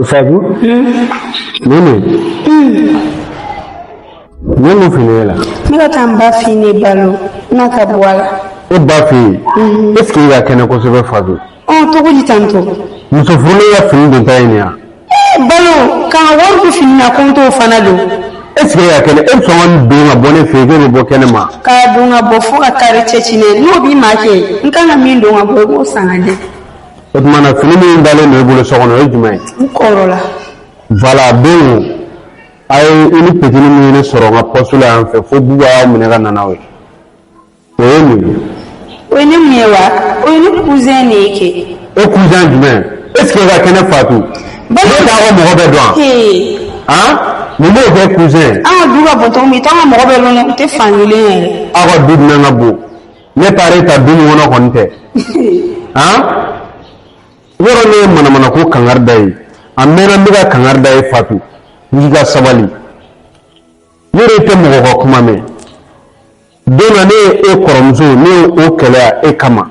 Fatu nin nin ye mun fini ye la Ne ka taa n ba fɛ yen ne balo n'a ka bɔ a la. E ba fɛ yen, est ce que i ka kɛnɛ kosɛbɛ, Fatu? Ɔ, cogo di tantɔ? Muso furulen ka fini don ta ye nin ya? Balo, k'an ka wari don fini na ko n t'o fana don. Est ce que i ka kɛnɛ? E bɛ sɔn ka nin don ka bɔ ne fɛ yen k'e bɛ bɔ kɛnɛ ma? K'a don ka bɔ fo ka kari cɛ ci ne n'o b'i maa kɛ, n kan ka min don ka bɔ, i b'o san ka di. O tuma na, fini min dalen don e bolo so kɔnɔ, o ye jumɛn ye? N kɔrɔla. Voilà, don a ye i ni petini min ye ne sɔrɔ n ka poste la yan fɛ, fo Buba y'aw minɛ ka na n'aw ye, o ye mun ye? O ye ne mun ye wa? O ye ne cousin de ye kɛ. E cousin jumɛn? Est ce que e ka kɛnɛ, Fatu? Ne t'aw ka mɔgɔ bɛɛ dɔn wa? Ee. Han, mun b'o kɛ cousin ye? An ka du ka bon cogo min, i t'an ka mɔgɔ bɛɛ lɔn dɛ, u tɛ fan kelen yɛrɛ. Aw ka du jumɛn ka bon? Ne taara e ta du min kɔnɔ kɔni tɛ han. Yɔrɔ ne ye manamana ko kangari da ye, a mɛnna n bɛ ka kangari da ye. Fatu, n k'i ka sabali, yɔrɔ e tɛ mɔgɔ ka kuma mɛn. Don na ne ye e kɔrɔmuso, ne ye o kɛlɛya e kama,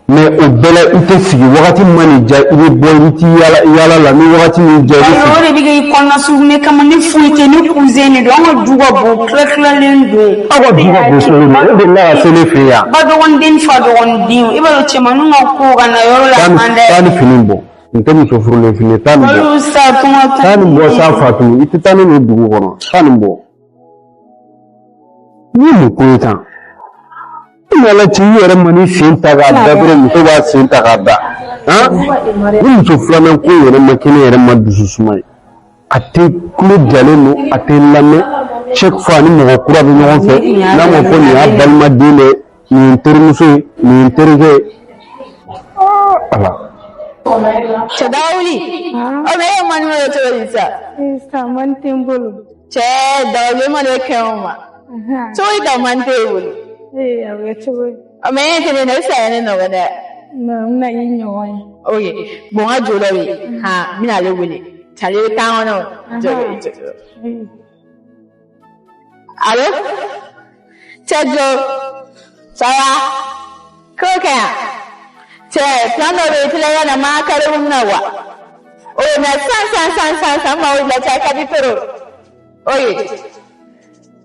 mais o bɛɛ la i tɛ sigi. Wagati min man'i diya, i bɛ bɔ, i bɛ t'i yaala yaala la. Ni wagati min diya, i bɛ Balo, o sigi. de bɛ kɛ i kɔnɔna sugunɛ kama. Ne foyi tɛ, ne cousin de don. An ka du ka bon, tila tilalen don. Aw ka du ka bon cogo di? E delila ka se ne fɛ yen yan? Ba dɔgɔnin ni fa dɔgɔnin, i b'a dɔn cɛmaninw ka ko ka na yɔrɔ la man dɛ. Taa ni fini bɔ, nin tɛ muso furulen fini ye. Taa nin bɔ. Balo sa, tunga. Taa nin bɔ sa, Fatu. I tɛ taa ni nin dugu kɔnɔ. Taa nin bɔ. Ni ye mun ko ye tan? I ni Ala cɛ, i yɛrɛ ma n'i sen ta k'a da dɔrɔn, muso b'a sen ta k'a da. Han, ni muso filanan ko yɛrɛ ma kɛ ne yɛrɛ ma dusu suma ye. A tɛ tulo jalen don, a tɛ lamɛn. Chaque fois ni mɔgɔ kura bɛ ɲɔgɔn fɛ, n'a ma fɔ nin y'a balimaden dɛ, nin ye n terimuso ye, nin ye n terikɛ ye. Ala. Cɛ Dawuli, o mɛ e ye mani wele cogo di sa? Sisan mani tɛ n bolo. Cɛ Dawuli, e ma ne kɛ o ma. Cogo di ka mani tɛ e bolo? Ee, a bɛ kɛ cogo di? O mɛ e tɛ ne na, e bɛ se ka kɛ ne nɔgɔ dɛ. Non, n bɛna k'i ɲɔgɔn ye. Ok, bon, n ka jo dɔ bɛ yen, han, n bɛna ale wele. Ale bɛ taa kɔnɔ. Jɔ jɔ. Allo? Cɛ Jo, ça va? Ko ka yan? Cɛ, plan dɔ bɛ yen, tila ka na ma kare mun na wa? O na san san san san san ma o la cɛ ka di trop. Ok.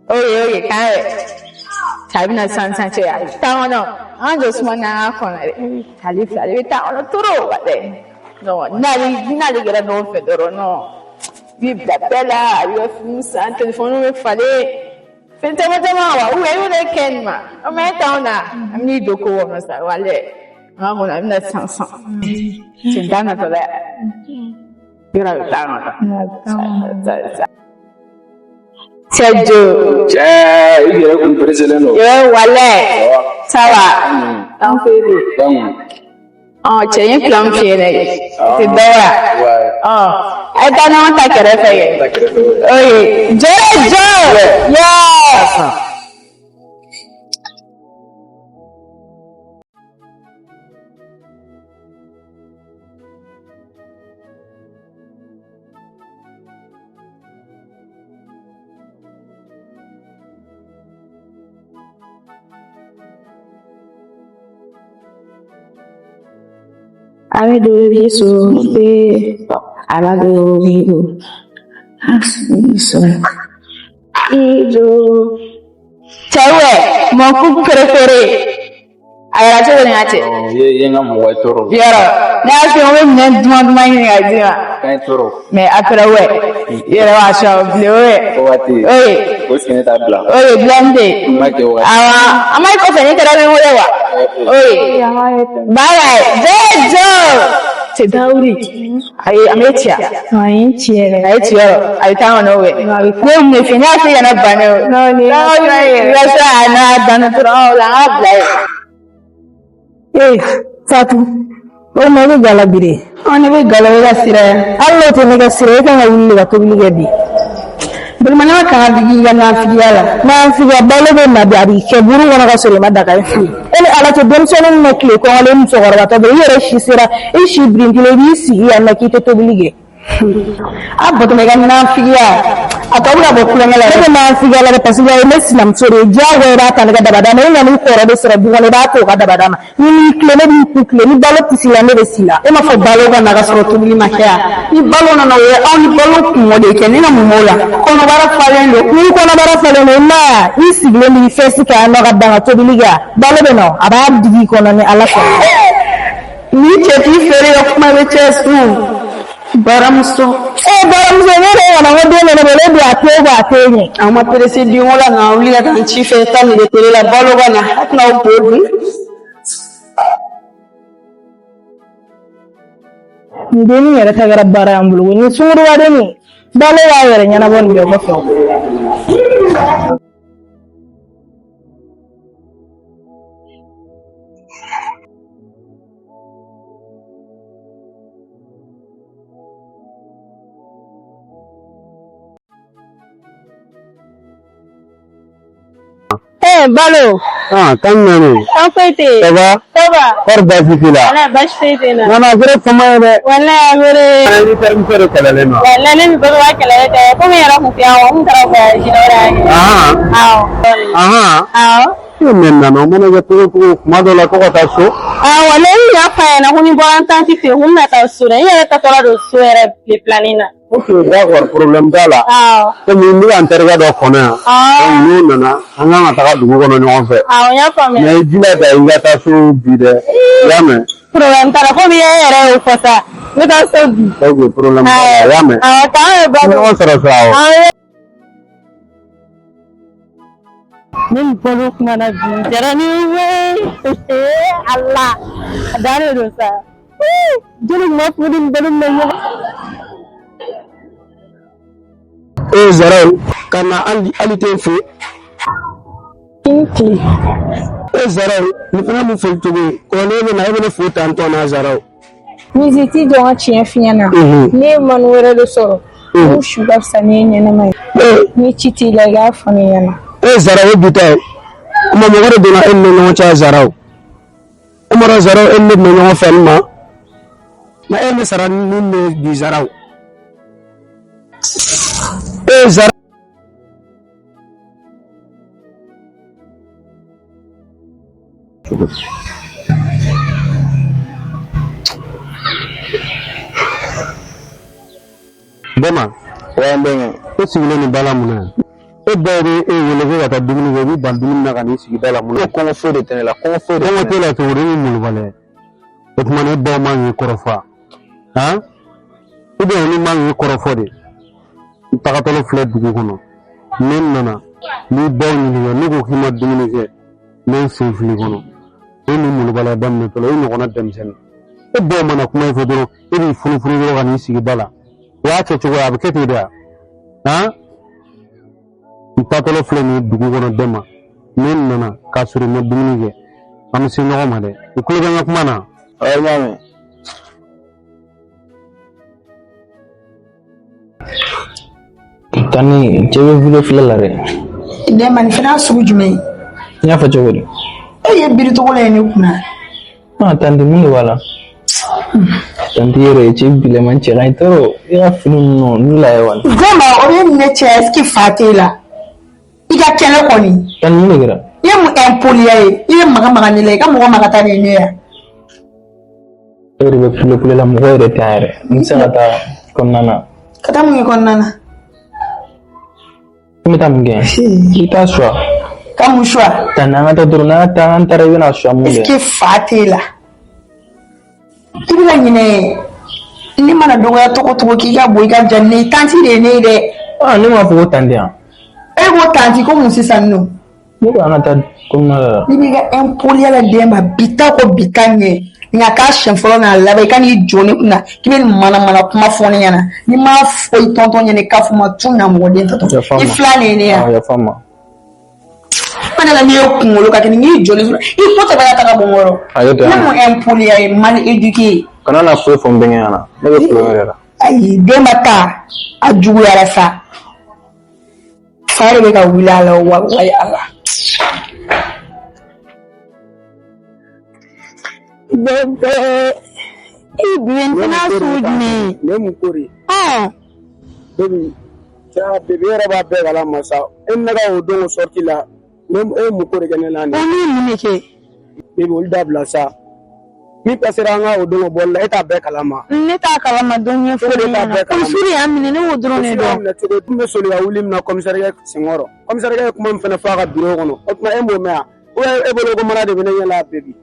Ok, ok, k'an yɛrɛ. Cɛ, a bɛna san san cɛ, a bɛ taa kɔnɔ. An jɔ suma n'an ka kɔnɔ dɛ. Ale filɛ, ale bɛ taa kɔnɔ trop wa dɛ. Non, n'ale kɛra ɲɔgɔn fɛ dɔrɔn, non. I b'i bila bɛɛ la, a b'i ka finiw san, telefɔniw bɛ falen. Fɛn caman caman wa, ou bien i b'o de kɛ nin ma. O mɛ e t'anw na, an bɛn'i don ko kɔnɔ sa, walayi. An ka kɔnɔ, a bɛna san san. Sen t'a natɔ la. Yɔrɔ a bɛ taa kɔnɔ. Cɛ Jo. Cɛ, i yɛrɛ kun pereselen don. Ye walayi. Ça va? An fɛ yen. Ɔ cɛ, n ye plan min f'i ɲɛna ye. O tɛ dɔ wa? Ɔ, a ye taa ɲɔgɔn ta kɛrɛfɛ kɛ. Ok. Jo Jo. Yeah. Abedo abagabo Ijo. Cɛ ouais, mon couple préféré. A yɛrɛ cogo di n ka cɛ? I ye n ka mɔgɔ ye trop. Yɔrɔ, ne y'a f'i ye n ko n bɛ minɛn duman duman ɲini ka d'i ma. Ka ɲi trop. Mais après ouais, i yɛrɛ b'a sɔn bilen ouais. O waati. Ok. O sigi ne t'a bila. Ok, bilan tɛ yen. N b'a kɛ o waati. Awɔ, an b'a ye kɔfɛ n'i taara n bɛ n wele wa? Ok. Bye bye. Jo Jo. Cɛ Dawudi. Ayi, a m'e ci wa? A ye n ci yɛrɛ. A ye ci yɔrɔ, a bɛ taa kɔnɔ ouais. Ne ye mun de f'i ye? Ne y'a f'i kana ban ne o. Non, ni I bɛ se ka n'a danna dɔrɔn o la, an k'a bila yen. Ee Fatu, o tuma i bɛ gala bi de? Ɔ, ne bɛ gala e ka sira yan. Hali n'o tɛ ne ka sira, e kan ka wuli de ka tobili kɛ bi. Balima, ne ma kan ka digi i ka nafigiya la. Nafigiya, balo bɛ na bi, a b'i kɛ buru kɔnɔ ka sɔrɔ i ma daga ye. E ni Ala cɛ, denmisɛnnin min bɛ tile kɔngɔ la, e musokɔrɔbatɔ bɛ, i yɛrɛ si sera, i si birintilen, i b'i sigi yan nɔ k'i tɛ tobili kɛ. A Batoma, i ka nafigiya. A tɔ bɛ ka bɔ tulonkɛ la. Ne bɛ m'an sigi a la dɛ, parce que ne sinamuso de ye, diyagoya i b'a ta ne ka dabada ma. E nana i kɔrɔ de sɔrɔ du kɔnɔ, i b'a to o ka dabada ma. Ni m'i tilen, ne b'i kun tilen. Ni balo tɛ s'i la, ne bɛ s'i la. E m'a fɔ balo ka na ka sɔrɔ tobili ma kɛ yan. Ni balo nana, o ye aw ni balo kungo de kɛ. Ne ka mun b'o la? Kɔnɔbara falen don. N'i kɔnɔbara falen don, i ma ye, i sigilen b'i fɛsi kɛ yan nɔ ka dan ka tobili kɛ yan. Balo bɛ na, a b'a digi i kɔnɔ ni Ala sɔnna. Ni cɛ t'i feere ka kuma bɛ cɛ sun. Baramuso. E baramuso, ne yɛrɛ nana ko den bɛ ne bolo, e dun a t'e kɔ, a t'e ɲɛ. An ma perese denko la nka wuli ka taa n ci fɛ taa nege tele la, balo ka na, a tɛna o bo dun. Nin dennin yɛrɛ ta kɛra baara y'an bolo koyi. Nin sunkurubadennin, balo b'a yɛrɛ ɲɛnabɔ nin bɛɛ kɔfɛ. Eh, balo. Ah, kan nani? An foyi tɛ yen. Ça va? Ça va. Kɔri baasi t'i la? Walayi baasi foyi tɛ n na. Nana, a kɛra fama ye dɛ. Walayi a bɛrɛ. Ni terimuso de kɛlɛlen don. Walayi ne ni Baba kɛlɛ tɛ. Komi n yɛrɛ kun tɛ yan, n kun taara voyage la, o de y'a kɛ. Ahan. Awɔ. Ahan. Awɔ. E mɛ nana, o mana kɛ cogo o cogo, kuma dɔ la ko ka taa so. Awɔ, ne y'a f'a ɲɛna ko ni bɔra n tanti fɛ yen, ko n bɛna taa so dɛ. N yɛrɛ taatɔla don so yɛrɛ tile filanin na. Ok, d'accord, problème t'a la. Awɔ. Komi n bɛ ka n terikɛ dɔ kɔnɔ yan. Awɔ. Donc n'o nana, an kan ka taga dugu kɔnɔ ɲɔgɔn fɛ. Awɔ, n y'a faamuya. Mais i jilaja i ka taa so bi dɛ. I y'a mɛn? Problème t'a la, komi e yɛrɛ y'o fɔ sa. N bɛ taa so bi. Ok, problème t'a la, i y'a mɛn? Awɔ, k'an bɛ balo. Ɲɔgɔn sɔrɔ sa awɔ. Awɔ. Ne ni balo kumana bi, diyara ne ye. Ala, a dan de don sa. Jeli kun b'a fɔ ne ni balo bɛna ɲɔgɔn. E Zaraw, ka na hali tɛ n fo. I ni tile. E Zaraw, nin fana mun foli cogo ye? Kɔrɔlen e bɛ na, e bɛ ne fo tan tɔ na Zaraw. Mizi t'i jɔ n ka tiɲɛ f'i ɲɛna. Ne ye manu wɛrɛ de sɔrɔ. N'u su ka fisa ni e ɲɛnama ye. Ni ci t'i la, i k'a fɔ ne ɲɛna. E Zaraw, o bi ta ye. Kuma mɔgɔ de donna e ni ne ɲɔgɔn cɛ Zaraw. E ma dɔn Zaraw, e ni ne tun bɛ ɲɔgɔn fɛ nin ma. Na e ne sara ni ne bi Zaraw. E Zaraw. Bɛma. Wa n bɛnkɛ. E sigilen nin da la mun na yan? E baw bɛ e wele ko ka taa dumuni kɛ, i b'i ban dumuni na ka n'i sigi da la mun na? Ko kɔngɔ foyi de tɛ ne la, kɔngɔ foyi de tɛ ne la. Kɔngɔ t'e la cogo di, e ni molobaliya ye? O tuma na e baw man k'i kɔrɔfɔ wa? Han? Ou bien olu man k'i kɔrɔfɔ de? N tagatɔla filɛ dugu kɔnɔ. Ne nana, n'i baw ɲininka, ne ko k'i ma dumuni kɛ, n bɛ n sen fili kɔnɔ. E ni molobaliya daminɛtɔ la, e ɲɔgɔnna denmisɛnnin. E baw mana kuma i fɛ dɔrɔn, e b'i funufunu dɔrɔn ka n'i sigi da la. O y'a kɛcogo ye, a bɛ kɛ ten de wa? Han? N taatɔla filɛ nin ye dugu kɔnɔ Dɛma. Ne nana k'a sɔrɔ i ma dumuni kɛ. An bɛ se ɲɔgɔn ma dɛ. I tulo bɛ n ka kuma na? Awɔ, n y'a mɛn. Tani, cɛ bɛ video filɛ la dɛ. Dɛma, nin fana y'a sugu jumɛn ye? N y'a fɔ cogo di? E ye biri cogo la ye ne kunna. Ah, tanti, mun de b'a la? Tanti yɛrɛ ye cɛ bilenman, cɛ ka ɲi tɔɔrɔ. I ka fini ninnu n'u la ye wa? Dɛma, o bɛ ne cɛ, est ce que fa t'e la? I ka kɛnɛ kɔni. Tani, mun de kɛra? I ye mun impoliya ye? I ye maga maga ne la, i ka mɔgɔ maga ta de ye ne ya. E yɛrɛ bɛ kule kule la, mɔgɔ yɛrɛ tɛ yan yɛrɛ. N bɛ se ka taa kɔnɔna na. Ka taa mun kɛ kɔnɔna na? N bɛ taa mun kɛ? I t'a suwa. Ka mun suwa? Tani, an ka taa dɔrɔn, n'an taa an taara i bɛna suwa mun Est ce kɛ? que fa t'e la? I bɛ ka ɲinɛ, ne mana dɔgɔya cogo cogo k'i ka bon, i ka jan, ne ye tanti de ye ne ye dɛ. Ah, ne m'a fɔ ko tanti yan. E ko tanti ko mun sisan nɔ? Ne ko an ka taa kɔnɔna la. N'i b'i ka impoliya la Dɛnba, bi ta kɔ bi ta ɲɛ. Nka k'a siɲɛ fɔlɔ n'a laban, i ka n'i jɔ ne kunna k'i bɛ nin manamana kuma fɔ ne ɲɛna. N'i m'a fɔ i tɔntɔn ɲɛna, i k'a fɔ ma tu ɲamɔgɔden tɔtɔ. I fila de ye ne yan. Yafa n ma. Mana la n'i ye kunkolo ka kɛ n'i jɔlen sɔrɔ, i ko tɛ ka taga bɔ n kɔrɔ. Ne mun impoliya ye, mal éduqué. Kana na foyi fɔ n bɛnkɛ ɲɛna. Ne bɛ kulonkɛ de la. Ayi, Dɛnba ta a juguyara sa. Fa de bɛ ka wuli a la walayi Ala. Bébé, i bi nin fana sugu jumɛn ye? Ne mun ko de? Ɔn. Baby, Cɛ bébé yɛrɛ b'a bɛɛ kalama sa. E ni ne ka o don sortie la, ne e ye mun ko de kɛ ne la nin? O ni mun de kɛ? Bébé olu dabila sa. Min pasera an ka o don bɔli la, e t'a bɛɛ kalama. Ne t'a kalama dɔn ɲɛfɔ ne ne ɲɛna. Polisiw de y'a minɛ, ne b'o dɔrɔn de dɔn. Minɛ cogo di? N bɛ soli ka wuli min na commissariat senkɔrɔ. Commissariat ye kuma min fana fɔ a ka bureau kɔnɔ. O tuma e m'o mɛn wa? Ou bien e bolo ko mana de bɛ ne ɲɛ la bébé?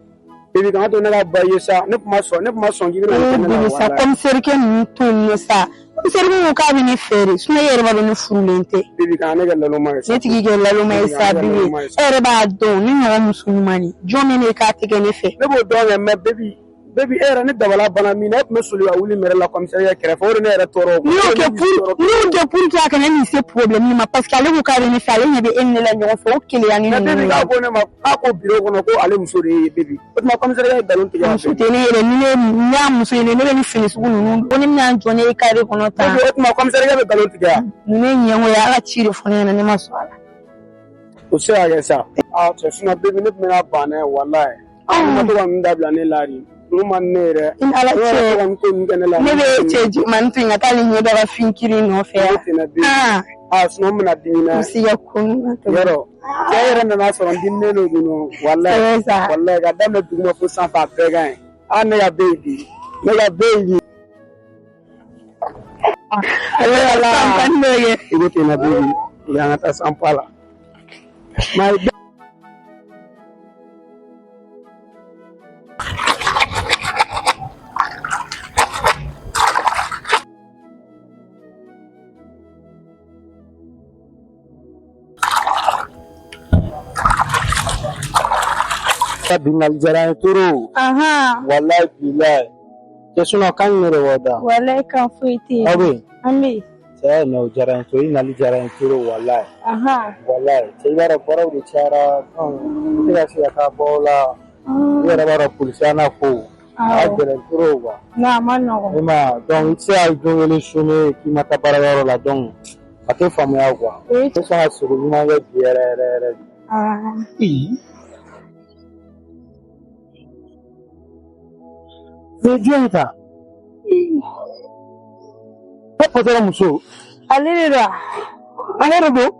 Bébé kana to ne ka ba ye sa. Ne tun ma sɔn, ne tun ma sɔn k'i bɛna nin kɛ ne la. Bébé sa, commissaire ninnu to yen nɔ sa. Commissaire ko k'a bɛ ne fɛ de, sinon e yɛrɛ b'a dɔn ne furulen tɛ. Bébé kana ne kɛ laloma ye sa. Ne tigi kɛ laloma ye sa bébé. E yɛrɛ b'a dɔn ne ɲɔgɔn muso ɲuman de. Jɔn bɛ ne k'a tɛ kɛ ne fɛ? Ne b'o dɔn kɛ, mais bébé bébé e yɛrɛ ne dabala banna min na, e tun bɛ soli ka wuli mɛrɛ la commissariat kɛrɛfɛ, o de ne yɛrɛ tɔɔrɔ. N'i y'o kɛ pour n'i y'o kɛ pour que a kana nin se problème ma, parce que ale ko k'a bɛ ne fɛ, ale ɲɛ bɛ e ni ne la ɲɔgɔn fɛ, o keleya ni Mais ninnu bébé la. k'a ko ne ma k'a ko bureau kɔnɔ ko ale muso de ye bébé. O tuma commissariat ye nkalon tigɛ. Muso tɛ ne yɛrɛ, ni ne y'a muso ye ne bɛ ni fini sugu ninnu ko ne bɛna n jɔ ne ye carré kɔnɔ tan. Bébé o tuma commissariat bɛ nkalon tigɛ wa? Ninnu ye ɲɛngo ye, a ka ci de fɔ ne ɲɛna, ne ma sɔn a la. O tɛ se ka kɛ sa. Aa cɛ sinon bébé ne tun bɛna ban dɛ walayi. Ne ma to ka ninnu dabila ne la de. Ninnu man di ne ye dɛ. I ni Ala Ne yɛrɛ cɛ. to ka nin ko ninnu kɛ ne la. Ne bɛ cɛ jɛmannin to yen ka taa ale ɲɛ dɔ ka fin kirin nɔfɛ Ne yan. tɛnɛ bébé. Aa sinon n bɛna dimi dɛ. U si ka ko ninnu na. Yɔrɔ cɛ yɛrɛ nana sɔrɔ n diminen don dun walayi. Sɛbɛ sa. Walayi ka daminɛ duguma fo sanfɛ a bɛɛ ka ɲi. Aa ne ka bɛ yen bi. Ne ka bɛ yen bi. Ale ala. Sanfani dɔ kɛ. I ko ten na bébé. Yan ka taa sanpa la. Mais Bi nali diyara n ye trop. Walayi bilayi. Cɛ sinon kan jumɛn de b'aw da? Walayi kan foyi tɛ yen. Aw bɛ yen? An bɛ yen. Cɛ non o diyara n ye trop, i nali diyara n ye trop walayi. Walayi cɛ i b'a dɔn baaraw de cayara donc n tɛ ka se ka taa bɔ aw la. I yɛrɛ b'a dɔn polisiya n'a ko a ka gɛlɛn trop quoi. Non a ma nɔgɔn. I m'a ye wa donc i tɛ se ka don kelen chômer k'i ma taa baarakɛyɔrɔ la donc a tɛ faamuya quoi. O ye Ne sɔn ka sogo ɲuman kɛ bi yɛrɛ yɛrɛ yɛrɛ de. Nin ye jɔn ye tan? E patɔrɔn muso. Ale de don wa? Ale de don.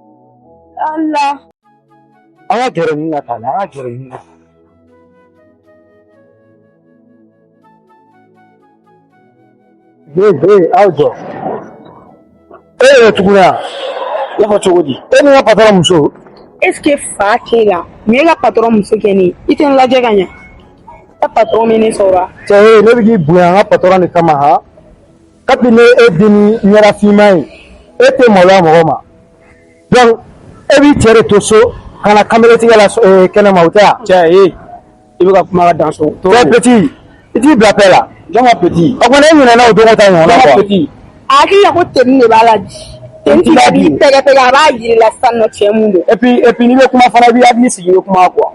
Ala. An ka gɛrɛ nin na tan, an ka gɛrɛ nin na. Ee aw jɔ. E yɛrɛ tuguni wa? I b'a fɔ cogo di? E ni n ka patɔrɔn muso. Est ce que fa t'e la? Mun ye ka patɔrɔn muso kɛ ne ye? I tɛ n lajɛ ka ɲɛ. Ka patɔrɔn bɛ ne sɔrɔ wa? Cɛ ee ne bɛ k'i bonya n ka patɔrɔn de kama han. Kabi ne e den ni ɲɛda finman ye, e tɛ maloya mɔgɔ ma. Donc e b'i cɛ de to so ka na kamelentigɛ la kɛnɛma o tɛ wa? Cɛ ee i bɛ ka kuma ka dan so. Cɛ petit i t'i bila paix la. Jɔn ka petit? O kɔni e ɲinɛna o don ta ɲɔgɔn na Jɔn ka quoi. petit? A hakili la ko tenue de b'a la bi. Tenue t'i la b'i tɛgɛ tɛgɛ a b'a yir'i la sisan nɔ cɛ mun don. Et puis n'i bɛ kuma fana i b'i hakili sigi i bɛ kuma quoi.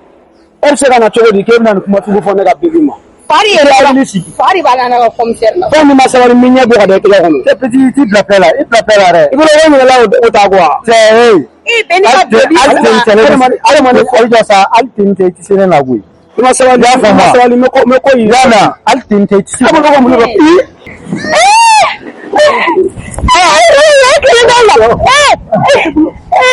E bɛ se ka na cogo di k'e bɛna nin kuma sugu fɔ ne ka bébé ma? Fa de yɛrɛ b'a Hakili sigi. fa de b'a la n'a ka commissaire la. Fɛn min ma sabali n bɛ ɲɛ bɔ ka da i tɛgɛ kɔnɔ. Cɛ petit i t'i bila paix la, i bila paix la dɛ. I bolo ko ɲinɛna o ta quoi. Cɛ ee. E bɛ ne ka bébé Hali ten tɛ ne Hali ma ne ayi jɔ sa hali ten tɛ i tɛ se ne la koyi. I ma sabali, I y'a i ma faamu wa? sabali n bɛ ko n bɛ ko yir'i I y'a la. mɛn wa? Hali ten tɛ i tɛ se. E bolo ko mun de bɛ i Ee! Ee! Ee! Ee!